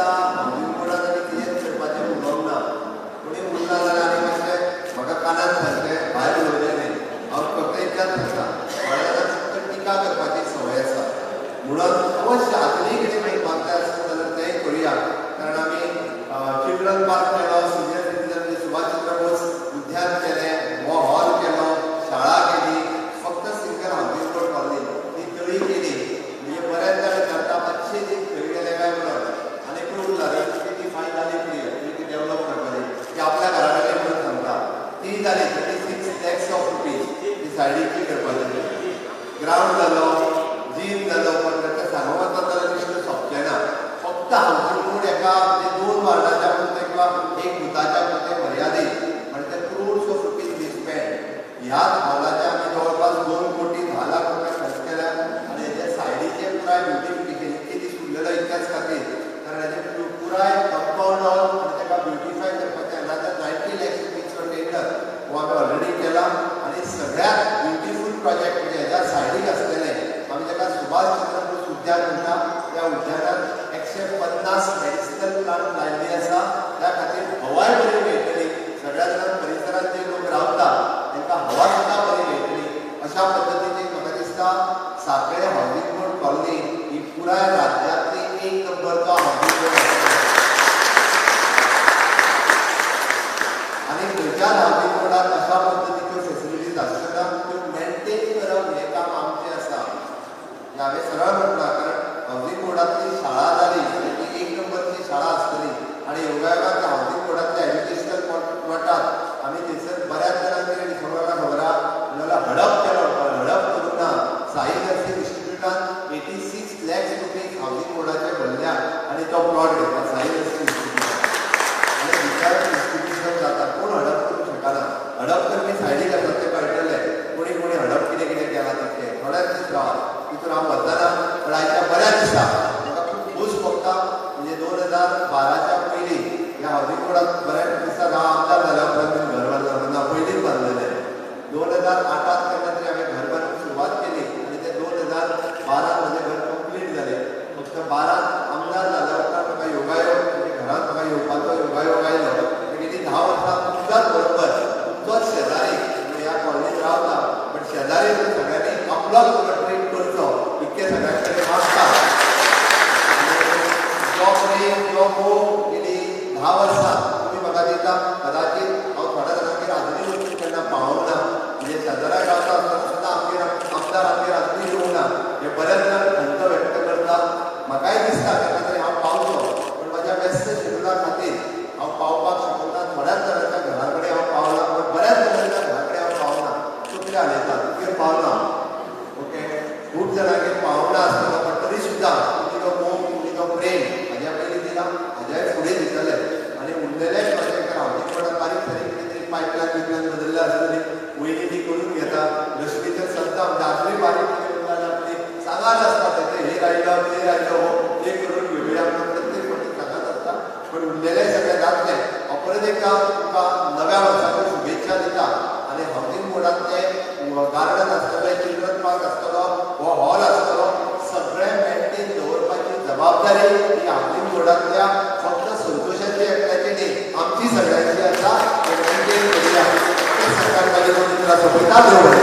दिसता हावजींग बोर्डान आनी कितेंच करपाचें उलोवंक ना. कोणी उरला जाल्यार आनी मातशें म्हाका कानार सांगचें, भायर उलोवचें न्ही. हांव फक्त इतल्याच सांगता, थोड्या जाणांक फक्त टिका करपाची संवय आसा. म्हणून अवश्य आजुनूय कितें करपाक जाय आसत जाल्यार तेंय करुया, कारण आमी चिल्ड्रन पार्क केलो, सिनियर सिटीजन सुभाष चंद्र बोस उद्यान केलें, हो हॉल केलो, शाळा केली, फक्त सिंगल हावजींग बोर्ड कॉलनी ती तळी केली. म्हणजे बऱ्याच जाण विचारता मातशे दीस खंय गेले काय म्हणून. आनी एकूण उरला ती फायन जाली पळय ती डेव्हलप करपाची, ती आपल्या घरा कडेन म्हणून सांगता, ती जाली 36 लॅक्स ऑफ रुपीज ती सायडीची करपाची. ग्रावंड जालो, जीम जालो, पण ताका सांगूंक वचत जाल्यार लिस्ट सोंपचें ना. फक्त हावजींग बोर्ड एका म्हणजे 2 वार्डाच्या पुरतें किंवा एक बुथाच्या पुरतें मर्यादीत, म्हणजे crores of rupees we spend. ह्याच हॉलाचे आमी जवळपास 2 कोटी 10 लाख रुपया खर्च केल्या आनी हेजे सायडीचे पुराय ब्युटिफिकेशन इतके दीस उरलेलो इतक्याच खातीर, कारण हेजे पुराय कंपाउंड हॉल आनी ताका ब्युटिफाय करपाचें अनादर 90 लॅक्स रुपीजचो टेंडर हो आमी ऑलरेडी केला. आनी सगळ्यात ब्युटिफूल प्रोजेक्ट म्हणजे हेज्या सायडीक आसलेलें आमी ताका सुभाष चंद्र बोस उद्यान म्हणटा. त्या उद्यानात 150 मेडिसिनल प्लांट लायिल्ली आसा. त्या खातीर हवाय बरी मेळटली, सगळ्या जाणांक, परिसरांत जे लोक रावता तांकां हवा सुद्दां बरी मेळटली. अशा पद्दतीची म्हाका दिसता साखळे हावजींग बोर्ड कॉलनी ही पुराय राज्यांतली एक नंबरचो हावजींग बोर्ड आसतलो. आनी खंयच्याच हावजींग बोर्डात अशा पद्दतीच्यो फेसिलिटीज आसच्यो ना. त्यो मेंटेन करप हें काम आमचें आसा हें हांवें सरळ म्हटलां, कारण हावजींग बोर्डांतली शाळा जाली जाल्यार ती एक नंबरची शाळा आसतली. आनी योगायोगान त्या हावजींग बोर्डांतल्या एज्युकेशनल प्लॉटात आमी थंयसर बऱ्याच जाणांक कितें डिसकोवराक खबर आहा जाल्यार हडप केलो, पण हडप करूंक ना. साई नर्सींग इन्स्टिट्यूटान 86 लॅक्स रुपीज हावजींग बोर्डाचे भरल्या आनी तो प्लॉट घेतला साई नर्सींग इन्स्टिट्यूटान. आनी भितर इन्स्टिट्यूशन जाता, कोण हडप करूंक शकना. हडप करपी सायडीक आसात ते कळटले कोणी कोणी हडप कितें कितें केलां तितकें. थोड्याच दीस रावात, तितून हांव वचना. पण आयच्या बऱ्या दिसा म्हाका खूब खोस भोगता. म्हणजे 2012च्या पयलीं ह्या हावजींग बोर्डात बऱ्याच दिसा हांव आमदार जाल्या उपरांत मी घर बांदलां ना, पयलींच बांदलेलें. 2008त केन्ना तरी हांवें घर बांदूंक सुरवात केली आनी ते 2012त म्हजें घर कंप्लीट जालें. फक्त 12त आमदार जाल्या उपरांत म्हाका योगायोग, म्हणजे घरांत म्हाका येवपाचो योगायोग आयलो. गेली 10 वर्सां तुमच्याच बरोबर, तुमचोच शेजारी म्हणजे ह्या कॉलनीत रावता, पण शेजारी म्हणून सगळ्यांनी आपलोच ट्रीट करचो इतके सगळ्यां कडेन मागता. जो प्रेम, जो मोग गेली 10 वर्सां तुमी म्हाका दिता, कदाचित हांव थोड्या जाणांगेर आजुनूय वचून केन्ना पावूंक ना. म्हणजे शेजाऱ्याक रावता आसतना सुद्दां आमगेर आमदार आमगेर आजुनूय येवंक ना हे बऱ्याच जाण खंत व्यक्त करतात. म्हाकाय दिसता केन्ना तरी हांव पावचो, पण म्हाज्या व्यस्त शेड्युला खातीर हांव पावपाक शकना. थोड्याच जाणांच्या घरा कडेन हांव पावला, पण बऱ्याच जाणांच्या घरा कडेन हांव पावना. चुकले उलयता, तुमगेर पावना, ओके, खूब जाणांगेर पावना आसतना, पण तरी सुद्दां तुमी जो मोग, तुमी जो प्रेम म्हाज्या पयलीं दिला, म्हाज्याय फुडें दितले. आनी उरलेले प्रोजेक्ट हावजींग बोर्डान बारीक सारीक कितें तरी पायपलायन बिपलायन बदलल्या आसतली, वयनी ती करून घेता. लक्ष्मी तर सद्दां म्हणजे आजुनूय बारीक कितें उरला जाल्यार आपली सांगात आसता, तें हे रायलो, ते रायलो, हो ते करून घेवया म्हणून प्रत्येक फावटी सांगत आसता. पण उरलेलें सगळें जातलें. हांव परत एकदां तुमकां नव्या वर्साच्यो शुभेच्छा दिता. आनी हावजींग बोर्डांतलें गार्डन आसतलें, चिल्ड्रन पार्क आसतलो, हो हॉल आसतलो, सगळें मेंटेन दवरपाची जबाबदारी ही हावजींग बोर्डांतल्या फक्त संतोषाची एकट्याची न्ही, आमची सगळ्यांची आसा. ते मेंटेन करुया. सरकार मागीर सोंपयता. देव.